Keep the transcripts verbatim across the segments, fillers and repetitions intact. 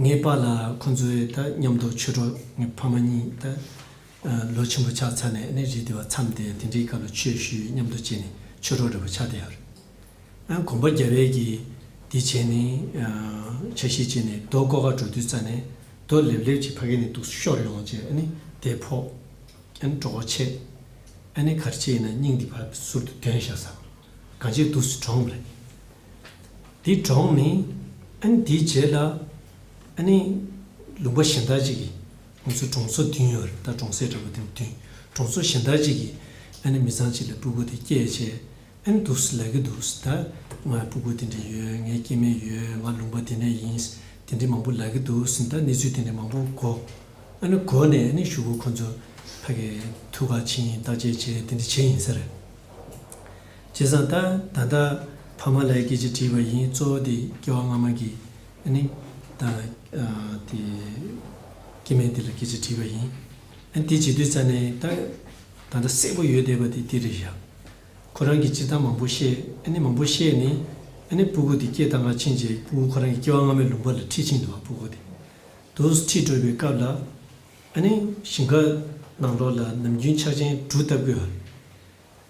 ངའི་པཱ་ལགས་ཁོང་ཚོའི་ད་མཉམ་དུ་ཆོས་གྲོགས། ངའི་ཕ་མ་གཉིས་ད་ལོ་ཆེན་པོ་ཆགས་ཚར་ནས་ནི་རི་དེ་བ་མཚམས་དེ་དེ་འདྲའི་སྐབས་ལ་ཆོས་ཞུས། མཉམ་དུ་བྱས་ནས་ཆོས་གྲོགས་འདྲ་པོ་ཆགས་བསྡད་ཡོད་རེད། ཨ་ནི་གོམ་པ་རྒྱབ་པའི་གི་དེ་བྱས་ནས་འཆར་གཞི་བྱས་ནས་རྡོ་བཀོག་ག་འགྲོ་དུས་ཙ་ནས་རྡོ་ལེབ་ལེབ་ཅིག་ཕ་གི་ནས་འདུག་ཤོར་ཡོང་བྱས། ཨ་ནི་དེ་ཕོག་ཨ་ནི་གྲོད་ཁོག་ཆད། ཨ་ནི་ག་རེ་བྱས་ཡིན་ན་སྙིང་འདི་ཕར་ཟུར་དུ་དོན་བཞག་ས། གང་ཅིའི་འདུག་སེ་གྲོངས་པ་རེད། དེ་གྲོངས་ནས་ཨ་ནི་དེའི་རྗེས་ལ་ཨ་ནི་ལུང་པ་གཞན་དག་ཅིག་གིས། ང་ཚོ་གྲོང་ཚོ་བདུན་ཡོད་རེད། ད་གྲོང་གསེབ་འདྲ་པོ་དེ་བདུན། གྲོང་ཚོ་གཞན་དག་ཅིག་གིས་ཨ་ནི་མི་ཚང་ཅིག་ལ་སྤུ་གུ་དེ་སྐྱེས་བྱས། ཨ་ནི་འདུག་སེ་ལབ་ཀྱི་འདུག་སེ། ད་ང་སྤུ་གུ་དེ་འདྲ་ཡོད། ངའི་སྐྱེ་དམན་ཡོད། ང་ལུང་པ་དེ་ནས་ཡིན། དེ་འདྲ་མང་པོ་ལབ་ཀྱི་འདུག་སེ། ད་གནས་ཚུལ་དེ་འདྲ་མང་པོ་གོ། ཨ་ནི་གོ་ནས་ཨ་ནི་གཞུག་གུ་ཁོ་ཚོ་ཕ་གིར་ཐུག་ག་ཕྱིན། བརྟག་དཔྱད་བྱས། དེ་འདྲ་བྱས་ཡིན་ས་རེད། བྱས་ཙང་ད་ད་ལྟ་ཕ་མ་ལ་སྐད་ཆ་དྲིས་པ་ཡིན། གཙོ་བོ་དེ་སྐྱེ་བ་སྔ་མ་གི་ཨ་ནི་ད་ཨ་དེ་སྐྱེ་དམན་དེ་ལ་སྐད་ཆ་དྲིས་པ་ཡིན། ཨ་ནི་དེ་བྱེད་དུས་ཙ་ནས་ད་ད་ལྟ་གསལ་པོ་ཡོད་བསྡད་པ་དེ་དེ་རེད་བཞག་ཁོ་རང་གིས་སྤྱིར་བཏང་མང་པོ་བཤད། ཨ་ནི་མང་པོ་བཤད་ནས་ཨ་ནི་སྤུ་གུ་དེ་སྐྱེས་བཏང་ག་ཕྱིན་བྱས། སྤུ་གུ་ཁོ་རང་གི་སྐྱེ་བ་སྔ་མའི་ལུང་པ་ལ་ཁྲིད་ཕྱིན་འདུག་བ། སྤུ་གུ་དེ་འདུག་སེ་ཁྲིད་འགྲོ་བའི་སྐབས་ལ་ཨ་ནི་ཞིང་ཁ་ནང་ལོགས་ལ་ནམ་རྒྱུན་ཆར་ཆེན་འབྲུ་བཏབ་ཀྱི་ཡོད་རེད།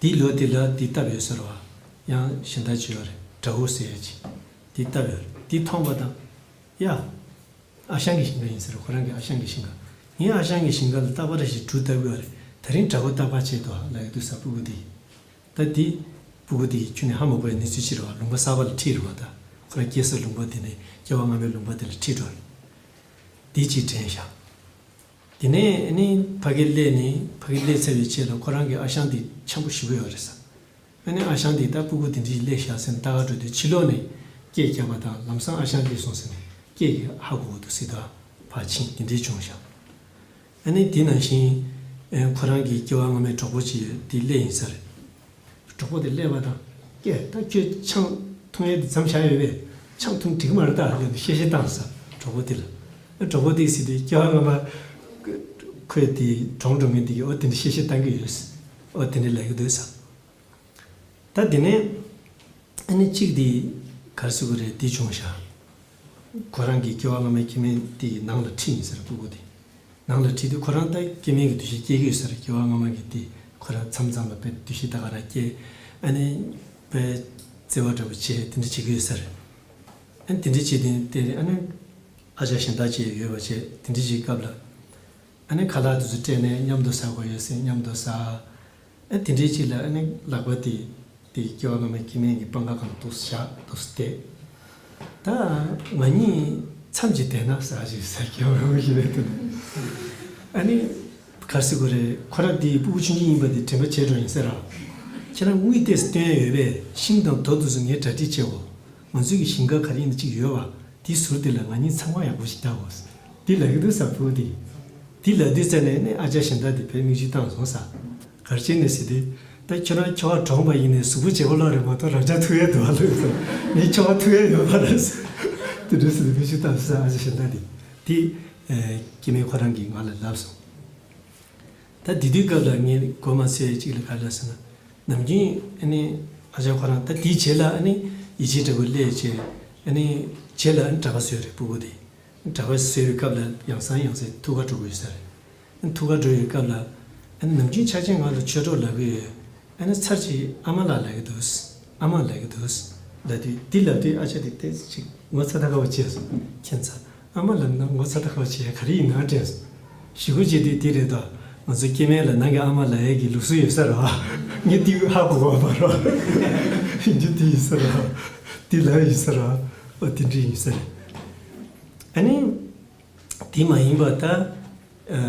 དེའི་ལོ་དེ་ལ་དེ་བཏབ་ཡོད་ས་རེད་བ། ཡང་གཞན་དག་ཅིག་ཡོད་རེད། དགྲ་བོ་ཟེར་ཡ་ཅིག་དེ་བཏབ་ཡོད་རེད། དེ་མཐོང་པ་དང་། ཡ། ཨ་ཞང་གི་ཞིང་ཁ་ཡིན་ས་རེད། ཁོ་རང་གི་ཨ་ཞང་གི་ཞིང་ཁ། ངའི་ཨ་ཞང་གི་ཞིང་ཁ་ལ་རྟག་པར་ཞིག་འབྲུ་བཏབ་ཀྱི་ཡོད་རེད། དེ་རིང་དགྲ་བོ་བཏབ་པ་བྱས་འདུག་ལབ་ཀྱི་འདུག་ས། སྤུ་གུ་དེས། ད་དེ་སྤུ་གུ་དེ་ཡིས་ཁྱོན་ནས་ཧ་མ་གོ་བའི་གནས་ཚུལ་ཅིག་རེད་བ། ལུང་པ་གསར་པ་ལ་ཁྲིད་རེད་བ། ད་ཁོ་རང་སྐྱེས་ས་ལུང་པ་དེ་ནས་སྐྱེ་བ་སྔ་མའི་ལུང་པ་དེ་ལ་ཁྲིད་འགྲོ་རེད། དེ་གཅིག་དྲན་བཞག་དེ་ནས་ཨ་ནི་ཕ་གིར་སླེབས་ནས། ཕ་གིར་སླེབས་ཚར་བའི་རྗེས་ལ་ཁོ་རང་གི་ཨ་ཞང་དེ་འཆམ་པོ་ཞེ་པོ་ཡོད་རེད་ས། ཨ་ནི་ཨ་ཞང་དེས་ད་སྤུ་གུ་དེ་འདྲ་ཞིག་སླེབས་ཤག་ཟེར་ནས་ལྟ་ག་འགྲོ་དུས་ཕྱི་ལོགས་ནས་སྐད་རྒྱབ་པ་དང་། ལམ་སང་ཨ་ཞང་སླེབས་སོང་ཟེར་ནས་སྐད་ཀྱིས་ཧ་གོ་གི་འདུག་ཟེར་དུས་ཕར་ཕྱིན། དེ་འདྲ་བྱུང་ཤག་ཨ་ནི་དེ་ནང་བཞིན་ཨ་ཁོ་རང་གི་སྐྱེ་བ་སྔ་མའི་གྲོགས་པོ་ཅིག་ཡོད། དེ་སླེབས་ཡིན་ས་རེད། གྲོགས་པོ་དེ་སླེབས་པ་དང་། ཀྱེ། ད་ཁྱོད་ཆང་འཐུང་ཡས་དེ་མཚམས་བཞག་ཡོད་པས། ཆང་འཐུང་འགྲིག་མ་རེད་ད་ལབ་ནས་གཤེ་གཤེ་བཏང་ས། གྲོགས་པོ་དེ་ལ། ཨ་གྲོགས་པོ་དེས་ཟེར་དུས་སྐྱེ་བ་སྔ་མ་ཁོས་དེ་གྲོངས་འགྲོ་མཁན་དེ་གིས་ཨོ་དེ་འདྲ་གཤེ་གཤེ་བཏང་གི་ཡོད། ཨོ་དེ་འདྲ་ལབ་ཀྱི་འདུག་ས། ད་དེ་ནས་ཨ་ནི་གཅིག་དེ་ག་རེ་ཟེར་དགོས་རེད། དེ་བྱུང་ཤག་ཁོ་རང་གི་སྐྱེ་བ་སྔ་མའི་སྐྱེ་དམན་དེ་ནང་ལ་ཁྲིད་ཡིན་ས་རེད། སྤུ་གུ་དེ་ནང་ལ་ཁྲིད་དུས་ཁོ་རང་ད་སྐྱེ་དམན་གྱི་འདུ་ཤེས་སྐྱེ་གི་ཡོད་ས་རེད། སྐྱེ་བ་སྔ་མ་གི་དེ་ཁོ་རང་མཚམས་མཚམས་ལ་དཔེ་འདུ་ཤེས་ད་ག་རང་སྐྱེ། ཨ་ནི་དཔེ་བརྩེ་བ་འདྲ་པོ་བྱས། དེ་འདྲ་བྱེད་ཀྱི་ཡོད་ས་རེད། ཨ་ནི་དེ་འདྲ་བྱས་དུས་དེ་ཨ་ནི་ཨ་ཅག་གཞན་དག་ཅིག་ཡོད་པ་བྱས། དེ་འདྲ་བྱེད་སྐབས་ལ་ཨ་ནི་ཁ་ལག་དེ་ཚོ་སྤྲད་ནས་མཉམ་དུ་ཟ་དགོས་ཡོད་ཟེར། མཉམ་དུ་ཟ། ཨ་དེ་འདྲའི་ཅིག་ལ་ཨ་ནི་ལག་པ་དེ་དེ་སྐྱེ་བ་སྔ་མའི་སྐྱེ་དམན་གྱི་པང་ཁ་སྒང་འདུག་སེ་བཞག་འདུག་སེ་བསྡད། ད་ང་གཉིས་མཚམས་ཅིག་བསྡད་ན་ཟེར་ཅིག་ཟེར། སྐྱེ་བ་སྔ་མ་ཞིག་རེད་འདུག་ཨ་ནི་ག་རེ་ཟེར་དགོས་རེད། ཁོ་རང་དེ་སྤུ་གུ་ཆུང་ཆུང་ཡིན་པ་དེ་དྲན་པ་བརྗེད་འགྲོ་ཡིན་ས་རེད། ཁྱེད་རང་དངུལ་ཏོག་ཙམ་བཏོན་ཡ་ཡོད་པས། ཤིང་དང་རྡོ་དེ་ཚོ་ངས་གྲ་སྒྲིག་བྱེད་དགོས། ང་ཚོའི་གི་ཞིང་ཁ་ག་རེ་ཡིན་ན་གཅིག་ཡོད་པ། དེའི་ཟུར་དེ་ལ་ང་གཉིས་མཚམས་ཁང་ཡག་པོ་ཞིག་བརྒྱབ་དགོས། དེ་ལབ་ཀྱི་འདུག་ས། སྤུ་གུ་དེས། དེ་ལབ་དུས་ཙ་ནས་ནི་ཨ་ཅག་གཞན་དག་དེ་དཔེ་མིག་ཆུ་བཏང་སོང་ས། ག་རེ་བྱས་ནས་ཟེར་དུས། ད་ཁྱོད་རང་ཁྱོ་ག་གྲོངས་པ་ཡིན་ནའི་གཟུགས་པོ་བརྗེ་པོ་ལོག་རེད་མ་གཏོགས་རང་ཅག་ཐུག་ཡས་འདུག་བ་ལབ་སོང་། ངས་ཁྱོ་ག་ཐུག་ཡས་ཡོད་པ་རེད་ཟེར། དེ་འདྲ་ཟེར་ནས་མིག་ཆུ་བཏང་སོང་ས། ཨ་ཅག་གཞན་དག་དེ། དེ་ཨེ་སྐྱེ་དམན་ཁོ་རང་གིས་ང་ལ་ལབ་སོང་། ད་དེ་དུས་སྐབས་ལ་ངས་གོ་མ་ཚོད་ཅིག་ལ་ག་རེ་ལབ་ཟེར་ན། ནམ་རྒྱུན་ཨ་ནི་ཨ་ཅག་ཁོ་རང་ད་དེའི་རྗེས་ལ་ཨ་ནི་ཡིད་ཆེས་འདྲ་པོ་སླེབས་བྱས། ཨ་ནི་རྗེས་ལ་ཨ་ནི་གྲྭ་པ་བཟོས་རེད། སྤུ་གུ་དེ་གྲྭ་པ་བཟོས་པའི་སྐབས་ལ་ཡང་སང་ཡང་སེ་ཐུག་ག་འགྲོ་གི་ཡོད་ས་རེད། ཨ་ནི་ཐུག་ག་འགྲོ་ཡོད་སྐབས་ལ་ཨ་ནི་ནམ་རྒྱུན་ཆ་ཆེན་ང་ལ་ཆོས་གྲོགས་ལབ་ཀྱི་ཡོད། ཨ་ནི་ཚར་གཅིག་ཨ་མ་ལགས་ལབ་ཀྱི་འདུག་ཨ་མ་ལབ་ཀྱི་འདུག་ལབ་དུས། འདི་ལབ་དུས་ཨ་ཅག་དེ་ཏོག་ཙམ་ཅིག་ངོ་ཚ་ད་ག་བ་བྱས་སོང་། ཁྱད་མཚར། ཨ་མ་ལབ་ན་ངོ་ཚ་ད་ག་བ་བྱེད་ཡ་ག་རེ་ཡིན་ན་དྲན་སོང་། གཞུག་གུ་བྱས་དུས་དེ་རེད་དོ། ང་ཚོ་སྐྱེ་དམན་ལ་ནང་གི་ཨ་མ་ལབ་ཡ་གི་ལུགས་སྲོལ་ཡོད་ས་རེད་བ། ངས་དེ་ཧ་གོ་གི་མ་རེད་བ། ཡིན་རྒྱུ་དེ་ཡིན་ས་རེད་བ། དེ་ལབ་ཡིན་ས་རེད་བ། ཨོ་དེ་འདྲ་ཡིན་ས་རེད། ཨ་ནི། དེ་མ་ཡིན་པ་ད། ཨ་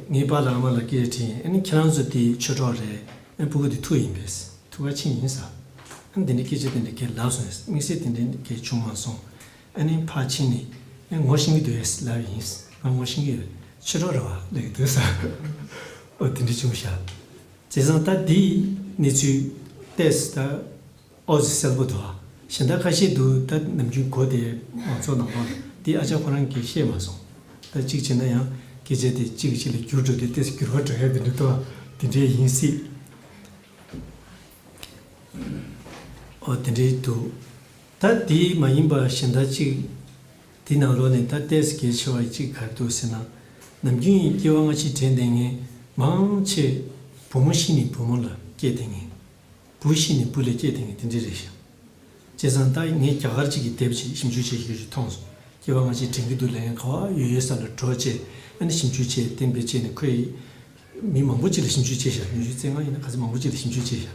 ངའི་པཱ་ལགས་ཨ་མ་ལགས་སྐད་དྲིས། ཨ་ནི་ཁྱེད་རང་ཚོ་དེ་ཆོས་གྲོགས་རེད། ཨ་ནི་སྤུ་གུ་དེ་ཐུག་ཡིན་པས། ཐུག་ག་ཕྱིན་ཡིན་ས། ཨ་ནི་དེ་འདྲའི་སྐད་ཆ་དེ་འདྲ་གས་ལབ་སོང་། དམིགས་བསལ་དེ་འདྲའི་གས་བྱུང་མ་སོང་། ཨ་ནི་ཕར་ཕྱིན་ནས་ཨ་ནི་ངོ་ཤེས་ཀྱི་འདུག་ཨེ་ལབ་ཡིན། ང་ངོ་ཤེས་ཀྱི་ཡོད། ཆོས་གྲོགས་རེད་བ་ལབ་ཀྱི་འདུག་ས། ཨོ་དེ་འདྲ་བྱུང་ཤག་བྱས་ཙང་ད་དེའི་གནས་ཚུལ་ཏོག་ཙམ་ད། ཨོ་ཙི་གསལ་པོ་འདུག་ཨ། གཞན་དག་ཁ་ཤས་འདུག་ད་ནམ་རྒྱུན་གོ་དེ་མང་ཚོགས་ནང་ལོགས་ལ་དེ་ཨ་ཅག་ཁོ་རང་གིས་བཤད་མ་སོང་། ད་གཅིག་བྱས་ན་ཡང་སྐད་ཆ་དེ་གཅིག་གིས་གཅིག་ལ་འགྱུར་འགྲོ་དུས་ཏོག་ཙམ་འགྱུར་བ་འགྲོ་ཡ་དེ་འདྲ་འདུག་ཨ། དེ་འདྲ་ཡིན་སྲིད། ཨོ་དེ་འདྲ་འདུག་ད་དེ་མ་ཡིན་པ་གཞན་དག་གཅིག་འདི་ནང་ལོགས་ནས་ད་ཏོག་ཙམ་གལ་ཆེ་བ་གཅིག་ག་རེ་འདུག་ཟེར་ན། ནམ་རྒྱུན་སྐྱེ་བ་སྔ་ཕྱི་དྲན་བསྡད་མཁན་མང་ཆེ་བུ་མོ་ཤི་ནས་བུ་མོ་ལ་སྐྱེས་བསྡད་མཁན། བུ་ཤི་ནས་བུ་ལ་སྐྱེས་བསྡད་མཁན་དེ་འདྲ་རེད་ཤག་བྱས་ཙང་ད་ངས་རྒྱ་གར་གཅིག་གི་དེབ་ཅིག་ཞིབ་འཇུག་བྱེད་ཤེས་ཀྱི་མཐོང་སོང་། སྐྱེ་བ་སྔ་ཕྱི་དྲན་གྱི་འདུག་ལབ་མཁན་ག་བ་ཡོད་ཡོད་ས་ལ་འགྲོ་བྱས། ཨ་ནི་ཞིབ་འཇུག་བྱས་གཏན་འབེབས་བྱས་ནས་ཁོས་མི་མང་པོ་ཅིག་ལ་ཞིབ་འཇུག་བྱས་ཤག་ཉི་ཤུ་རྩ་ལྔ་ཡིན་ན་ག་ཚོད་མང་པོ་ཅིག་ལ་ཞིབ་འཇུག་བྱས་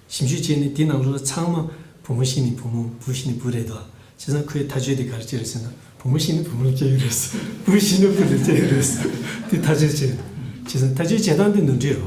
ཤག་ཞིབ་འཇུག་བྱས་ནས་དེའི་ནང་ལོགས་ལ་ཚང་མ་བུ་མོ་ཤི་ནས་བུ་མོ། བུ་ཤི་ནས་བུ་རེད་དོ། བྱས་ཙང་ཁོའི་ཐག་གཅོད་དེ་ག་རེ་བྱས་རེད་ཟེར་ན། བུ་མོ་ཤི་ནས་བུ་མོ་ལ་སྐྱེ་གི་རེད། བུ་ཤི་ནས་བུ་ལ་སྐྱེ་གི་རེད། དེ་ཐག་གཅོད་བྱས། བྱས་ཙང་ཐག་གཅོད་བྱེད་སྟངས་དེ་ནོར་འཁྲུལ་རེད་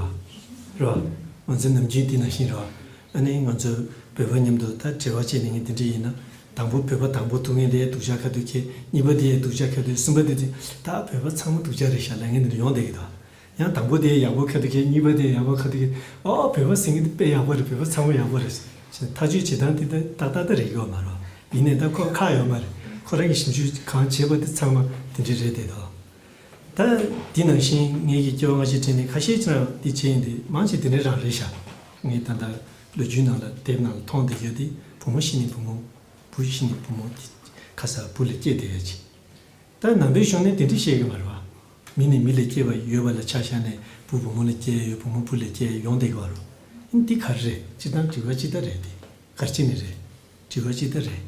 བ། རེད་བ། ང་ཚོ་ནམ་རྒྱུན་དེ་ནང་བཞིན་རེད་བ། ཨ་ནི་ང་ཚོ་བོད་པ་མཉམ་དུ་ད་འབྲེལ་བ་བྱས་ནས་ངས་དེ་འདྲ་ཡིན་ན། དང་པོ་བོད་པ་དང་པོ་ཐུག་མཁན་དེ་སྡུག་ཅག་ཁ་ཐུག་ཁེལ། གཉིས་པ་དེ་སྡུག་ཅག་ཁ་ཐུག་གསུམ་པ་དེ་དེ་ད་བོད་པ་ཚང་མ་སྡུག་ཅག་རེད་ཤག་ལབ་མཁན་དེ་འདྲ་ཡོང་བསྡད་ཀྱི་འདུག་ཡང་དང་པོ་དེ་ཡག་པོ་ཁ་ཐུག་གི། གཉིས་པ་དེ་ཡག་པོ་ཁ་ཐུག་གི། ཨོ་བོད་པ་ཟེར་མཁན་དེ་དཔེ་ཡག་པོ་རེད། བོད་པ་ཚང་མ་ཡག་པོ་རེད་ཟེར། ཐག་གཅོད་བྱེད་སྟངས་དེ་ད་ཏག་ཏག་ཏག་རེད་ཡོད་མ་རེད། ཡིན་ནའི་ད་ཁོ་ཁག་ཡོད་མ་རེད། ཁོ་རང་གི་ཞིབ་འཇུག་གང་བྱས་པ་དེ་ཚང་མ་དེ་འདྲ་རེད་བསྡད་དོ། ད་དེ་ནང་བཞིན་ངེད་ཀྱི་སྐྱེ་བ་སྔ་ཕྱི་དྲན་ནས་ཁ་ཤས་ཅིག་རང་དེ་བྱས་ཡིན་དེ་མང་ཆེ་དེ་འདྲ་རང་རེད་ཤག་ངས་ད་ལྟ་ལོ་རྒྱུས་ནང་ལ་དེབ་ནང་ལ་མཐོང་བསྡད་ཡོད་དེ། བུ་མོ་ཤི་ནས་བུ་མོ། བུ་ཤི་ནས་བུ་མོ་དེ་ཁ་སང་བུ་ལ་སྐྱེས་བསྡད་ཡོད་ཅིག་ད་ནང་པའི་གཞུང་ནས་དེ་འདྲ་བཤད་ཀྱི་མ་རེད་བ། མི་ནས་མི་ལ་སྐྱེས་པ་ཡོད་པ་ལ་ཆ་བཞག་ནས་བུ་བུ་མོ་ལ་སྐྱེས་ཡོད། བུ་མོ་བུ་ལ་སྐྱེས་ཡོང་བསྡད་ཀྱི་བ་རེད། ཨ་ནི་འདི་ག་རེ་རེད། སྤྱིར་བཏང་དྲི་བ་ཅི་ལྟར་རེད་དེ། ག་རེ་བྱས་ནས་རེད། དྲི་བ་ཅི་ལྟར་རེད།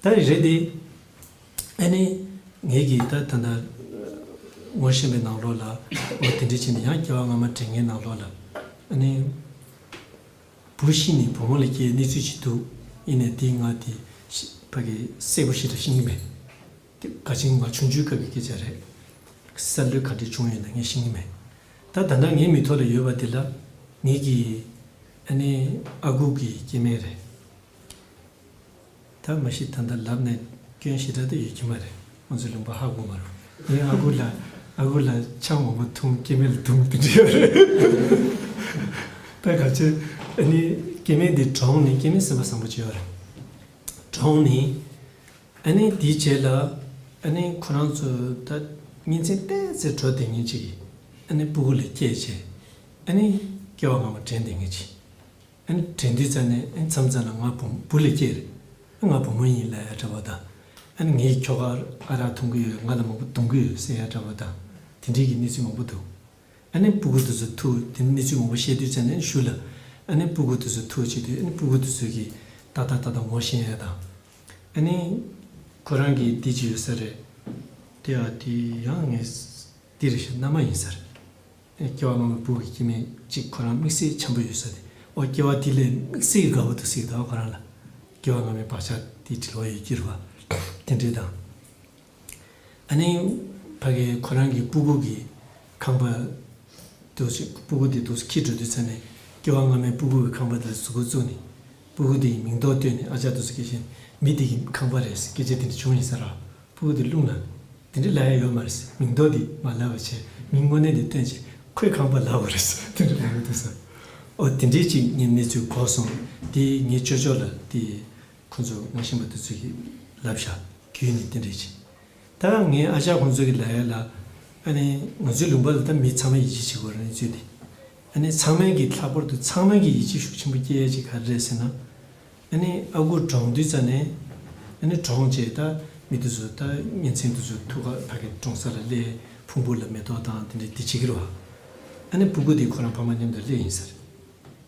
ད་རེད་དེ། ཨ་ནི་ངེད་ཀྱིས་ད་ད་ལྟ་ངོ་ཤེས་པའི་ནང་ལོགས་ལ། འོ་དེ་འདྲ་བྱས་ནས་ཡང་སྐྱེ་བ་སྔ་མ་དྲན་མཁན་ནང་ལོགས་ལ། ཨ་ནི་བུ་ཤི་ནས་བུ་མོ་ལ་སྐྱེས་གནས་ཚུལ་ཅིག་འདུག་ཡིན་ནའི་དེ་ང་དེ་ཕ་གི་གསལ་པོ་ཞེ་དྲག་ཤེས་ཀྱི་མེད། དེ་ག་ཅིག་ང་ཆུང་ཆུང་སྐབས་ཀྱི་སྐད་ཆ་རེད། གསར་གཏོད་ག་འདྲ་བྱུང་ཡོད་ན་ངས་ཤེས་ཀྱི་མེད། ད་ད་ལྟ་ངའི་མིག་ཐོག་ལ་ཡོད་པ་དེ་ལ། ངེད་ཀྱི་ཨ་ནི་ཨ་ཁུ་གི་སྐྱེ་དམན་རེད། ད་མ་གཞི་ད་ལྟ་ལབ་ནས་སྐྱོན་ཞེ་དྲག་ད་ཡོད་ཀྱི་མ་རེད། ང་ཚོའི་ལུང་པ་ཧ་གོ་མ་རེད། ངའི་ཨ་ཁུ་ལ། ཨ་ཁུ་ལ་ཆང་མང་པོ་འཐུང་། སྐྱེ་དམན་ལ་རྡུང་། དེ་འདྲ་ཡོད་རེད། ད་ག་ཚོད། ཨ་ནི་སྐྱེ་དམན་དེ་གྲོངས་ནས། སྐྱེ་དམན་སེམས་པ་བཟང་པོ་ཅིག་ཡོད་རེད། གྲོངས་ནས། ཨ་ནི་དེའི་རྗེས་ལ། ཨ་ནི་ཁོ་རང་ཚོ་ད་གཉེན་ཚན་ཏོག་ཙམ་འགྲོ་བསྡད་མཁན་ཅིག་གིས། ཨ་ནི་སྤུ་གུ་ལ་སྐྱེས་བྱས། ཨ་ནི་སྐྱེ་བ་སྔ་མ་དྲན་བསྡད་མཁན་ཅིག་ཨ་ནི་དྲན་དུས་ཙམ་ནས། ཨ་ནི་མཚམས་མཚམས་ལ་ང་བུ་བུ་ལ་སྐྱེས་རེད། ང་བུ་མོ་ཡིན་ལབ་ཡ་འདྲ་པོ་དང་། ཨ་ནི་ངའི་ཁྱོ་ག་ཨ་རག་འཐུང་གི་ཡོད། ང་ལ་མང་པོ་རྡུང་གི་ཡོད་ཟེར་ཡ་འདྲ་པོ་དང་། དེ་འདྲའི་གི་གནས་ཚུལ་མང་པོ་འདུག་ཨ་ནི་སྤུ་གུ་དེ་ཚོ་ཐུག་དེ་ནས་གནས་ཚུལ་མང་པོ་བཤད་དུས་ཙམ་ནས་གཞུག་ལ། ཨ་ནི་སྤུ་གུ་དེ་ཚོ་ཐུག་བྱེད་དུས། ཨ་ནི་སྤུ་གུ་དེ་ཚོ་གིས་ཏག་ཏག་ཏག་ཏག་ངོ་ཤེས་ཡ་དང་། ཨ་ནི་ཁོ་རང་གི་འདི་ཅིག་ཡོད་ས་རེད། དེ་ཡ་དེ་ཡང་ངས་འདི་རེད་ཤག་མནའ་མ་ཡིན་ས་རེད། སྐྱེ་བ་སྔ་མའི་བུ་གི་སྐྱེ་དམན་གཅིག་ཁོ་རང་དམིགས་བསལ་འཆམ་པོ་ཡོད་ས་དེ། ཨོ་སྐྱེ་བ་དེ་ལས་དམིགས་བསལ་དགའ་པོ་འདུག་ཟེར་གི་འདུག་ཁོ་རང་ལ། སྐྱེ་བ་སྔ་མའི་བག་ཆགས་དེ་དྲིལ་བ་ཡོད་ཀྱི་རེད་བ། དེ་འདྲས་དང་། ཨ་ནི་ཕ་གི་ཁོ་རང་གི་སྤུ་གུ་གི་ཁང་པ་འདུག་སེ། སྤུ་གུ་དེ་འདུག་སེ་འཁྱེར་འགྲོ་དུས་ཙམ་ནས། སྐྱེ་བ་སྔ་མའི་སྤུ་གུ་གི་ཁང་པ་དེ་ལ་གཟུགས་པོ་བཙུགས་ནས། སྤུ་གུ་དེ་ཡི་མིང་འདོགས་བཏོན་ནས། ཨ་ཅག་འདུག་སེ་སྐད་བཤད་ནས། མི་དེ་གི་ཁང་པ་རེད་ཟེར་སྐད་ཆ་དེ་འདྲ་བྱུང་ཡིན་ས་རེད། སྤུ་གུ་དེ་རླུང་ལངས། དེ་འདྲ་ལབ་ཡ་ཡོད་མ་རེད་ཟེར། མིང་འདོགས་དེ་མ་ལབ་པ་བྱས། མིང་དངོས་གནས་དེ་བཏོན་བྱས། ཁོའི་ཁང་པ་ལབ་པ་རེད་ཟེར། དེ་འདྲ་ལབ་ཡོད་འདུག་ཟེར། ཨོ་དེ་འདྲས་ཅིག་ངས་གནས་ཚུལ་གོ་སོང་། དེ་ངའི་ཅོ་ཅོ་ལ་དེ་ཁོ་ཚོ་ངོ་ཤེས་པ་དེ་ཚོ་གིས་ལབ་ཤག་བརྒྱུད་ནས་དེ་འདྲས་ཅིག་ད་ངའི་ཨ་ཅག་ཁོང་ཚོ་གིས་ལབ་ཡ་ལ། ཨ་ནི་ང་ཚོའི་ལུང་པ་ལ་ད་མི་ཚང་མས་ཡིད་ཆེས་བྱེད་དགོས་རེད། གནས་ཚུལ་དེ། ཨ་ནི་ཚང་མས་ཀྱིས། ལྷག་པར་དུ་ཚང་མས་ཀྱིས་ཡིད་ཆེས་ཤུགས་ཆེན་པོ་སྐྱེ་ཡ་ཅིག་ག་རེ་རེད་ཟེར་ན། ཨ་ནི་ཨ་ཁུ་གྲོངས་དུས་ཙམ་ནས། ཨ་ནི་གྲོངས་བྱས་ད་མི་དེ་ཚོ། ད་གཉེན་ཚན་དེ་ཚོ་ཐུག་ག་ཕ་གི་གྲོང་གསེབ་ལ་སླེབས། ཕུང་པོ་ལ་མེ་ཏོག་དང་དེ་འདྲ་དེ་བྱེད་ཀྱི་རེད་བ། ཨ་ནི་སྤུ་གུ་དེ་ཁོ་རང་ཕ་མ་མཉམ་དུ་སླེབས་ཡིན་ཟེར།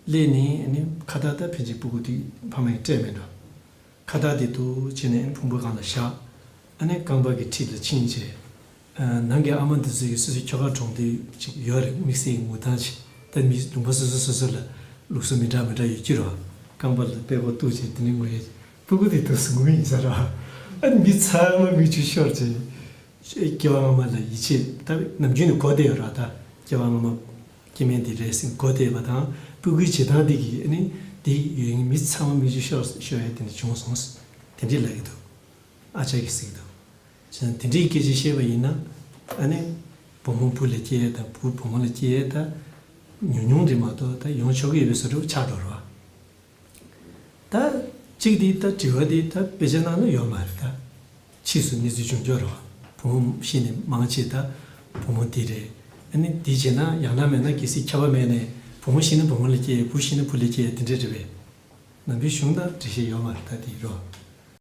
སླེབས་ནས་ཨ་ནི་ཁ་བཏགས། ད་ཕལ་ཆེར་སྤུ་གུ་དེ་ཕ་མ་ཡིས་སྤྲད་མེད་འགྲོ། ཁ་བཏགས་དེ་འདུག་བྱས་ནས་ཨ་ནི་ཕུང་པོའི་སྒང་ལ་བཞག་ཨ་ནི་རྐང་པ་གི་འཁྲིས་ལ་ཕྱིན་བྱས། ཨ། ནང་གི་ཨ་མ་འདི་ཚོ་གིས་སོ་སོའི་ཁྱོ་ག་གྲོངས་དུས་ཅིག་ཡོད་རེད། དམིགས་བསལ་གྱི་ངུ་སྟངས་ཅིག་ད་མི་ལུང་པ་སོ་སོ་སོ་སོ་ལ་ལུགས་སྲོལ་མི་འདྲ་མི་འདྲ་ཡོད་ཀྱི་རེད་བ། རྐང་པ་ལ་པད་ཀོག་གཏུགས་བྱས་དེ་ནས་ངུ་ཡས། སྤུ་གུ་དེ་འདུག་སེ་ངུ་ཡིན་ས་རེད་བ། ཨ་ནི་མི་ཚང་མ་མིག་ཆུ་ཤོར་བྱས། སྐྱེ་བ་སྔ་མ་ལ་ཡིད་ཆེས། ད་ནམ་རྒྱུན་ནས་གོ་བསྡད་ཡོད་རེད་བ། ད་སྐྱེ་བ་སྔ་མ་སྐྱེ་དམན་དེ་རེད་ཟེར་གོ་བསྡད་པ་དང་། སྤུ་གུའི་བྱེད་སྟངས་དེ་གིས་ཨ་ནི་དེ་ཡོད་མཁན་མི་ཚང་མ་མིག་ཆུ་ཤོར་ཤོར་ཡ་དེ་འདྲ་བྱུང་སོང་། དེ་འདྲས་ལབ་ཀྱི་འདུག་ཨ་ཅག་གིས་ཟེར་གྱི་འདུག་བྱས་ཙང་དེ་འདྲའི་སྐད་ཆ་བཤད་པ་ཡིན་ན། ཨ་ནི་བུ་མོ་བུ་ལ་སྐྱེ་ཡས་དང་བུ་བུ་མོ་ལ་སྐྱེ་ཡས་ད་ཉུང་ཉུང་རེད་མ་གཏོགས། ད་ཡོང་ཆོག་གི་ཡོད་པའི་བཟོ་འདྲ་པོ་ཆགས་འགྲོ་རེད་བ། ད་གཅིག་དེ་ད་དྲི་བ་དེ་ད་དཔེ་ཆ་ནང་ལ་ཡོད་མ་རེད། ད་ཕྱིས་སུ་གནས་ཚུལ་བྱུང་ཆོག་རེད་བ། བུ་མོ་ཤི་ནས་མང་ཆེ་ད་བུ་མོ་དེ་རེད། ཨ་ནི་དེ་བྱས་ན་ཡང་ན་མིན་ན་གལ་སྲིད་ཁྱབ་པ་མེད་ནའི་བུ་མོ་ཤི་ན་བུ་མོ་ལ་སྐྱེ། བུ་ཤི་ན་བུ་ལ་སྐྱེ། དེ་འདྲ་རེད་པས། ནང་པའི་གཞུང་ལ་འགྲེལ་བཤད་ཡོད་མ་རེད། ད་དེ་རོ།